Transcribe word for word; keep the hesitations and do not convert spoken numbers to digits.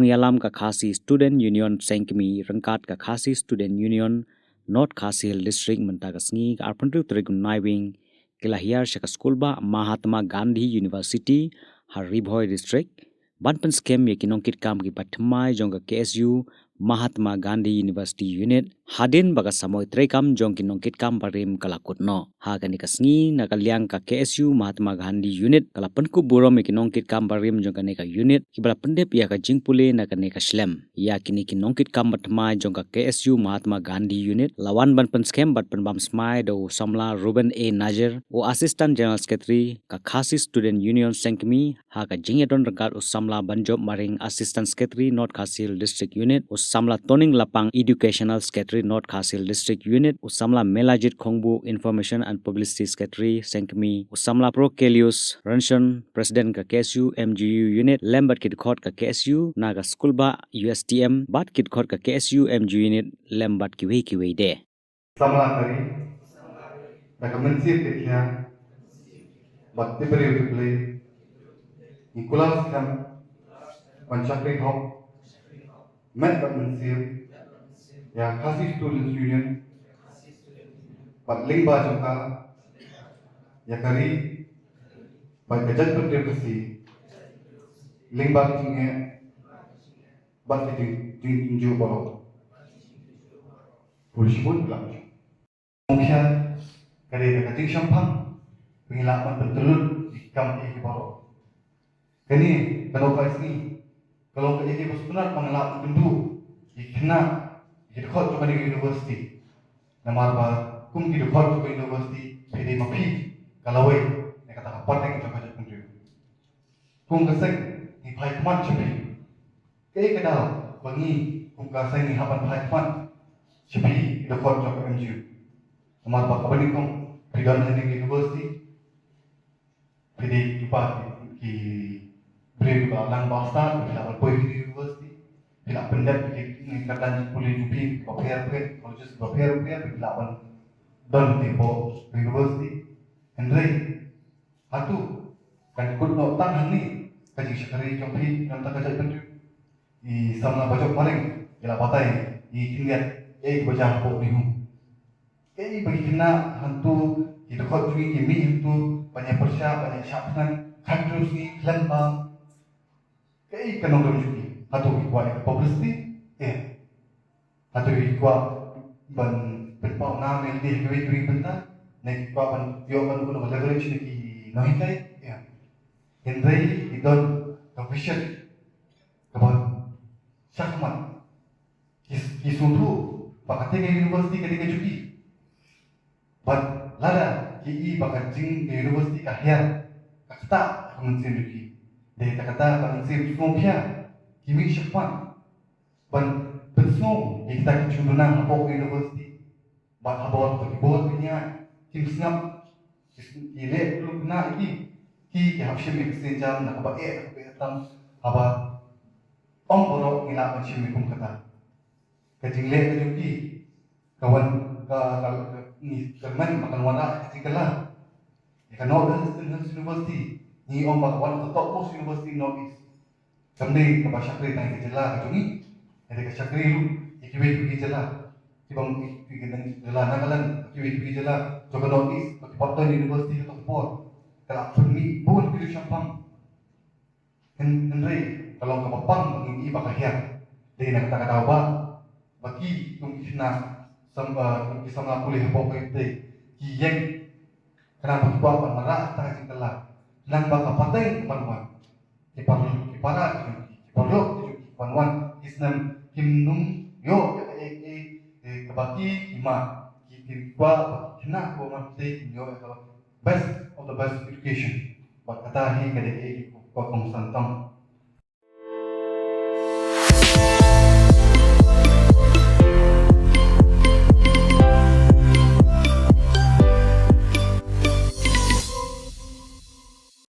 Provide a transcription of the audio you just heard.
Nongïalam ka Khasi Student Union Seng Kmie ryngkat ka Khasi Student Union North Khasi Hills District mynta ka sngi ka arphew hynriew tarik u Naiwieng ki la hiar sha ka skul bah Mahatma Gandhi University ha Ri Bhoi District ban pynskhem ïa ki nongkitkam kiba thymmai jong ka K S U Mahatma Gandhi University Unit hadien ba ka samoi treikam jong ki nongkitkam barim ka la kut noh. Ha kane ka sngi na ka liang ka K S U Mahatma Gandhi Unit ka la pynkup burom ïa ki nongkitkam barim jong kane ka unit kiba la pyndep ïa ka jingpule na kane ka shlem. Ïa kine ki nongkitkam bathymmai jong ka K S U Mahatma Gandhi Unit la wan ban pynskhem bad pynbam smai da u samla Ruben A Najer, u Assistant General Secretary ka Khasi Student Union Seng Kmie, ha ka jingïadon ryngkat u samla Banjop Maring, Assistant Secretary North Khasi Hills District Unit, u samla Toning Lapang, Educational Secretary North Khasi Hills District Unit, u samla Melajit Khongbu, Information and Publicity Secretary Seng Kmie, u samla Procelius Ranson, President ka K S U M G U Unit, lem bad ki dkhot ka K S U na ka skul bah U S T M, bad ki dkhot ka K S U M G U Unit, lem bad kiwei kiwei de. Samla ka ri, da ka mynsiem ka ïa, bad tip briew tip Blei, ngi kular skhem ban shakri hok, met bad mynsiem ïa Khasi Students Union, bad lyngba jong ka ïa ka ri bad ka jaitbynriew Khasi, lyngba ka jingeh bad ka jing, jing, jingjuh baroh. Pule shibun, pule shibun. Mukhia, ka dei ka jingshemphang ba ngi lah ban pyntyllun ïa ki kam ïa ki baroh. Kane ka long ka sngi, ka long ka ïa ki ba sngewtynnat ba ngi lah ban kynduh ïa ki khynnah, ïa ki dkhot jong kane ka university. Namar ba kum ki dkhot jong ka university, phi dei ma phi ka lawei na kata ka pateng jong ka jaitbynriew. Kum ka seng ngi phai khmat sha phi. Kaei ka daw ba ngi kum ka seng ngi hap ban phai khmat sha phi, ki dkhot jong ka M G U? Namar ba kaba nyngkong phi don ha ine ka university, phi dei kiba, ki briew kiba nang ba stad, phi lah ban poi ha ine ka university, phi lah pyndep ïa ki kyrdan jingpule jong phi kiba pher pher, colleges kiba pher pher, phi lah ban don hapoh university. Hynrei hato kan kut noh tang hangne ka jingshakri jong phi na ka bynta ka jaitbynriew? I samla Banjop Maring i la batai ïa ki khyndiat, ïa kiba jia hapoh NEHU. Kaei ba ki khynnah hangto, ki dkhot jong ngi ki mih hangto ban ïa pyrshah, ban ïa shah thngan khathynriew sngi khlem bam? Kaei ka nongrim jong ki? Hato ki kwah ïa ka publicity? Em. Hato ki kwah ban pynpaw nam ïalade ha kiwei kiwei ki bynta? Ne ki kwah ban ïoh kano kano ka leverage na ki nonghikai? Em. Hynrei ki don ka vision kaba shakhmat. Ki, ki sngewthuh ba katei ka university ka dei ka jong ki. Bad lada ki i ba ka jing ka university ka hiar, ka ktah ka mynsiem jong ki. Dei kata ka mynsiem sngewkhia, ki mih shakhmat ban pynsngew ïa kita ki jingduna hapoh ka university. Bad haba ki bor ki ñiah kim sngap, ki, ki leh khlem khynnah ïa ki, ki, ki hap shim ïa ka sienjam na kaba eh, na kaba eh tam, haba ym baroh ngi lah ban shim ïa kum kata. Ka jingleh ka jong ki ka wan, ka, ka, ka, ngi kyrmen ba kan wanrah ka jingkylla. Ïa ka North Eastern Hills University, ngi ong ba ka wan ka topmost university North East. Kam dei kaba shakri tang ïa ka jylla ka jong ngi, ka dei ka shakri ruh ïa kiwei kiwei ki jylla. Kiba, ki, ki, ki jylla Nagaland, kiwei kiwei ki jylla jong ka North East, ba ki pat don university ha kato ka por. Ka la pynmih bun ki jingshemphang. Hyn-, hynrei ka long kaba pang ba ngin ïohi ba ka hiar. Dei na kata ka daw ba, ba ki kum ki khynnah sam-, ah, kum ki samla pule hapoh ka ri, ki ïeng khnang ba ki kwah ban wanrah kata ka jingkylla. Khnang ba ka pateng ban wan. Ki par-, ki para ki jong ki, ki paralok ki jong ki ban wan, ki snem kim nym ïoh ïa kaei kaei, eh, kaba ki, ki mad, ki, ki kwah ba ki khynnah kiba mad ki ïoh ïa ka best of the best education. Bad kata hi ka dei kaei kaba kongsan tam.